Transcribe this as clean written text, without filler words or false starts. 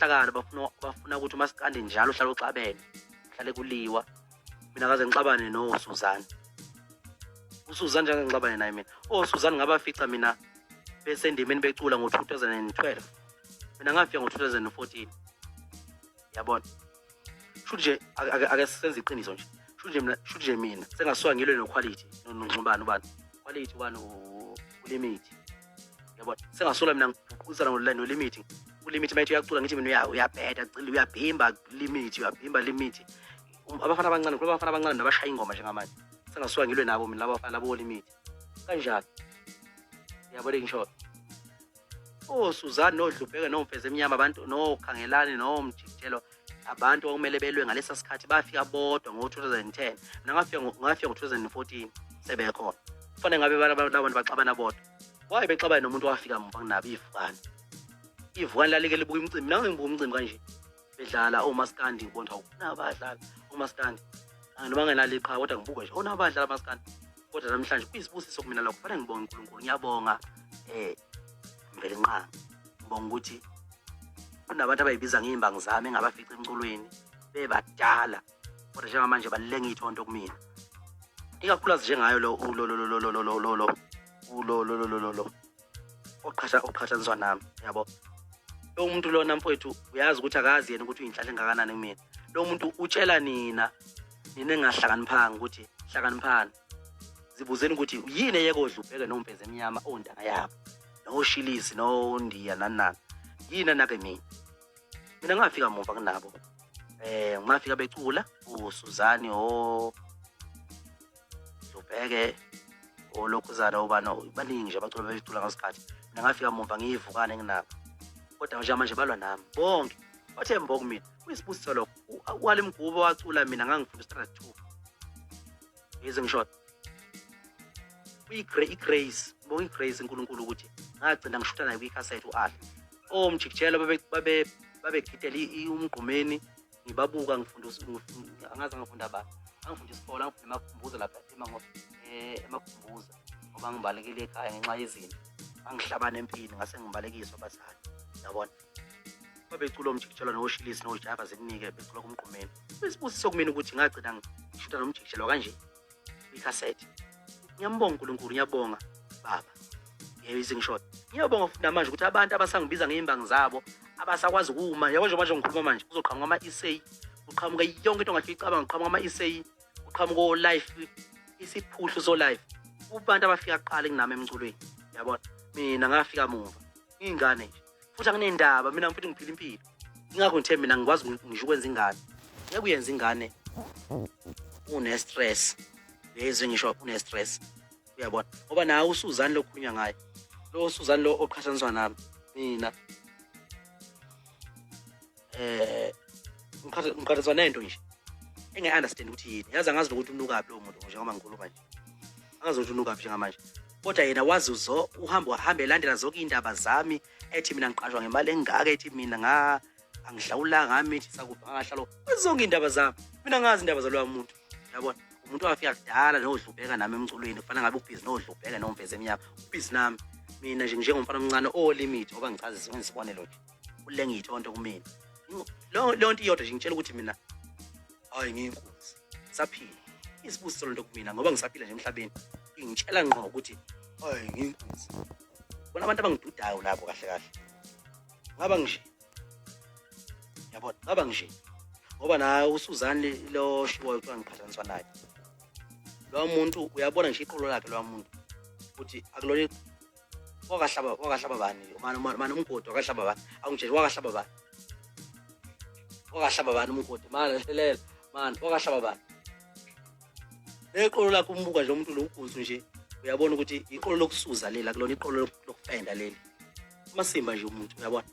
inkohlakalo, bafuna ukuthi umasikandi njalo uhlale uxabene, uhlale kuliwa. Mina kaze ngixabane noSuzan, uSuzan nje ngixabane naye mina. OSuzan ngabafica mina besendimeni becula ngo-2012, mina ngafika ngo-2014, yabona. Shuthi nje ake senze iqiniso nje, shuthi nje mina, shuthi nje mina sengasuka ngilwe no-Quality nonxubani ubani Quality ubani uLimit, yabona. Sengasula mina ngibhuquzana noLimit. ULimit mayethi uyacula, ngithi mina uyabheda, uyabhimba Limit, uyabhimba Limit. Abafana abancane, kulo abafana abancane nabashaya ingoma njengamanje, sengasuka ngilwe nabo mina labo bafana labo Limit kanjalo, yabo. Le ngisho oSuzan noDlubheke noMfezi Emnyama, abantu noKhangelani noMjikijelo, abantu okumele belwe ngalesa sikhathi bafika bodwa ngo-2010. Mina ngafika ngo-2014 sebekhona. Kufanele ngabe laba bantu baxabana bodwa. Waye bexabana nomuntu owafika muva kunabo? Ivukane, ivukane lalike libuka imicimbi. Mina ngibuka umcimbi kanje bedlala omaskandi, ngibona hawu, nabadlala omaskandi, noma ngenalo iqhawe kodwa ngibuka nje onabadlala amaskandi. Kodwa namhlanje kuyisibusiso kumina lokho, kufanele ngibonge uNkulunkulu. Ngiyabonga Mvelinqangi, ngibonga ukuthi kunabantu abayibiza ngey'mbangi zami engabafica emculweni bebadala, kodwa njengamanje balenga ithonto kumina, ikakhulukazi njengayo lo lo lo lo lo lo lo lo lo lo lo lo lo lo lo oqhatha oqhathaniswa nami, yabo. Lo muntu lona mfowethu uyazi ukuthi akazi yena ukuthi uyinhlanhla engakanani kumina. Lo muntu utshela nina, nina engahlakaniphanga, ukuthi hlakaniphani, zibuzeni ukuthi yini eyekodla ubheke noMfezi Emnyama, ontanga yabo, noshilisi, nondiya, nani nani, yini anake mina. Mina ngafika muva kunabo, ngafika becula uSuzani o Dlubheke olokhuzana obani, baningi nje abacula bebecula ngasikhathi. Mina ngafika muva, ngiyivukane nginabo, kodwa njengamanje balwa nami bonke, bathe mbo kumina. Kuyisibusiso lokho. Wale Mgubo wacula mina ngangifunda standard 2, yize ngisho i-grace, ngibonga i-grace uNkulunkulu ukuthi ngagcina ngishutha naye kwikhasethi u-Ahla omjikijelo babegidela umgqumeni, ngibabuka ngifunda. Angaze ngafunda ba, angifunda isikole, angifunda eMakhumbuza lapha eMakhumbuza, ngoba ngibalekile ekhaya ngenxa yezinto, angihlabana empini, ngase ngibalekiswa abazali, yabona. Babecula omjikijelo noshilisi nojava zikunike becula kumgqumeni. Kuyisibusiso kumina ukuthi ngagcina ngishutha nomjikijelo kanje kwikhasethi. Ngiyambonga uNkulunkulu, ngiyabonga baba, yebo izingishoda. Ngiyabonga futhi namanje ukuthi abantu abasangibiza ngey'mbangi zabo abasakwazi ukuma, yabo. Nje manje ngikhuluma manje kuzoqhamuka ama-essay, kuqhamuka yonke into ongahle uyicabanga, kuqhamuka ama-essay, kuqhamuka o-life, isiphuhlu so-life kubantu abafika kuqala kunami emculweni, yabona. Mina ngafika muva, ngiyingane nje, futhi anginendaba mina futhi ngiphila impilo. Ingakho ngithe mina ngikwazi ngisho ukwenza ingane, ngeke uyenze ingane une-stress, uyezwe ngisho une-stress, uyabona. Ngoba nawe uSuzani lo khulunywa ngaye lo Suzani lo oqhathaniswa nami mina, ngiqhathaniswa nento nje enge-understand ukuthi yini. Yazi angazi nokuthi unukaphi lowo muntu njengoba ngikhuluma nje, angazi ukuthi unukaphi njengamanje, kodwa yena wazi uzo uhamba wahamba elandela zonke iy'ndaba zami, ethi mina ngiqashwa ngemali engaka, ethi mina nga angihlawulanga ngami, ethi sakuphi angahlalo, wazi zonke iy'ndaba zami. Mina ngazi indaba zaloya muntu, yabona. Umuntu wafika kudala nodlubheka nami emculweni, kufanele ngabe ubhizi nodlubheka noMfezi Emnyama, ubhizi nami. Mina nje njengomfana omncane olimit, ngoba ngichaza isibonelo nje, ulenga ithonto kumina. Leyo nto iyodwa nje ngitshela ukuthi mina hayi ngiyinkunzi saphila, isibusiso lento kumina ngoba ngisaphila nje emhlabeni, ingitshela ngqo ukuthi hayi ngiyinkunzi. Bona abantu abangidudayo labo kahle kahle ngaba nje, yabona, ngaba nje ngoba naye uSuzani lo shiwoyo kuthiwa ngiqhathaniswa naye, lowa muntu uyabona nje iqolo lakhe lowa muntu ukuthi akulona. Wakahlaba bani mani umgodi? Wakahlaba bani? Awungitshele, wakahlaba bani? Wakahlaba bani umgodi mani? Hlelela mani, wakahlaba bani? Neqolo lakhe umbuka nje umuntu lo ugunsu nje, uyabona ukuthi iqolo lokusuza leli, akulona iqolo lokufenda leli, amasimba nje umuntu, uyabona.